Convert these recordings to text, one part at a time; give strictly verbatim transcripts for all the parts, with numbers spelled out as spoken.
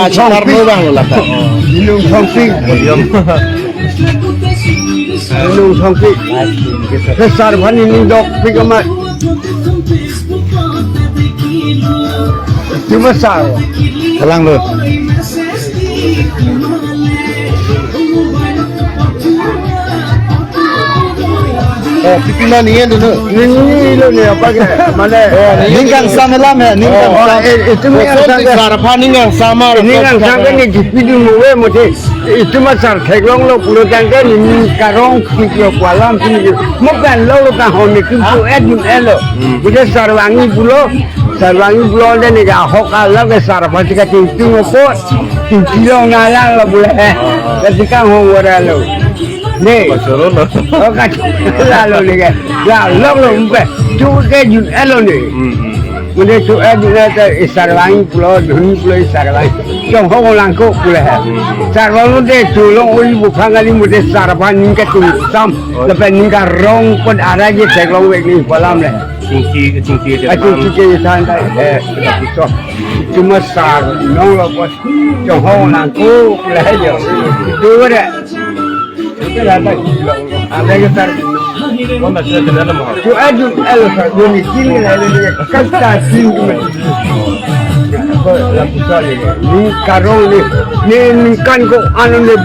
Achi Songpik. Parno bang lo lata. Inung Songpik. Inung Songpik. Ke sar aphan ining dokpik amat. Cuma sar. Kalang lo. Oh, pipi na ningen dulu. Ningen lo ne apa ke? Mane, oh, ningen. Ning kangsam alam ya, ning kangsam. Oh, eh, itu ning kangsam. Sar aphan ning kangsam. Ning kangsam ke ne jipi dun mo ve mo te. Itu ma sar theklong lo pulo tangte ne ning karong pik lo pu alam sini. Mo kan lo lo kan ho ne kin tu et dun et lo. Hmm. Bule sar vangji pulo, sar vangji pulo de ne ka hok alam ke sar aphan si kating tung apot. Tingki long na lang lo bule. Ketika hong wara lo. Ne. Pachoro lo. Oh, kachoro lo ne ke. La lok lo umpe. Chu ke jun elo ne. Hmm, hmm. Mune chu eh jun eh te isar vangji pulo, dhoni pulo isar vangji. Chong ho lang ko pulo he. Hmm. Sar vanglo te chu long oi bu phang ali mute sar aphan ning katung sam. Oh. Lapen ning karong pon ara je theklong vek ne pu alam le. Chingki, chingki je. Ah, chingki je than dai. Eh, so. Cuma sar nong lo pon. Chong ho lang ko pulo he jo. Tu de. Ada ke sar. Kau nak cerita dalam apa? Tu aju elo sar, tu ni kini na elo ni kata sing tu mati. Ko la pusat ni. Ni karong ni, ni kan ko anu ni.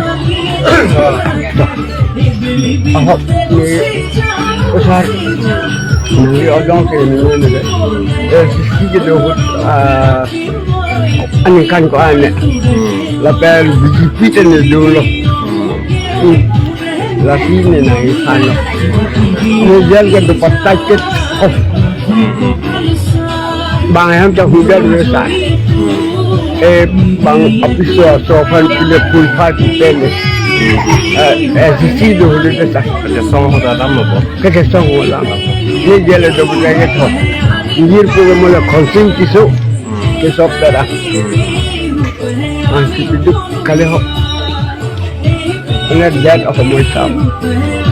Ahok ni ko sar. Ni odong ke ni ni. Eh, sisi ke dohut, ah, aningkan ko ane. Hmm. Lapen B J P te ne dolo. Hmm. Lasi ne nangji san lo. Ne jal ke dupatta ke. Oh. Bang ham ta hujar ne san. Eh, bang apiso so phan pile full party pele. Eh, eh, sisi do hujar ta. Ada song ho dalam lo, bo. Kete song ho dalam. Ne jal do bukan ke tho. Injir pu mo la khonsing kiso. Kesok tara. Ang kipiduk kali ho. Ane dat ako mo sam.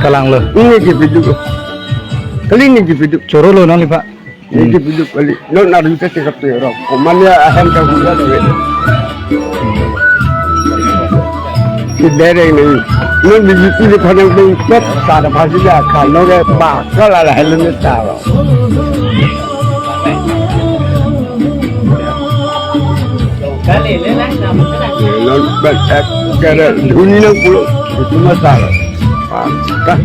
Kalang lo. Ini kipiduk. Kali ini kipiduk. Choro lo nang lipa. Ini kipiduk kali. Non naru ta tekap tu ro. Komanya ahem ka hula tu. Dereng ni. Non B J P ni padang pengkep, sada pasi dia kan, no ke bakal ala helen ni taro. Non bet ek kere dhoni nang pulo, itu masalah. Kah,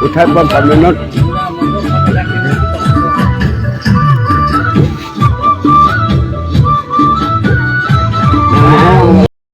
uthai bang kami non.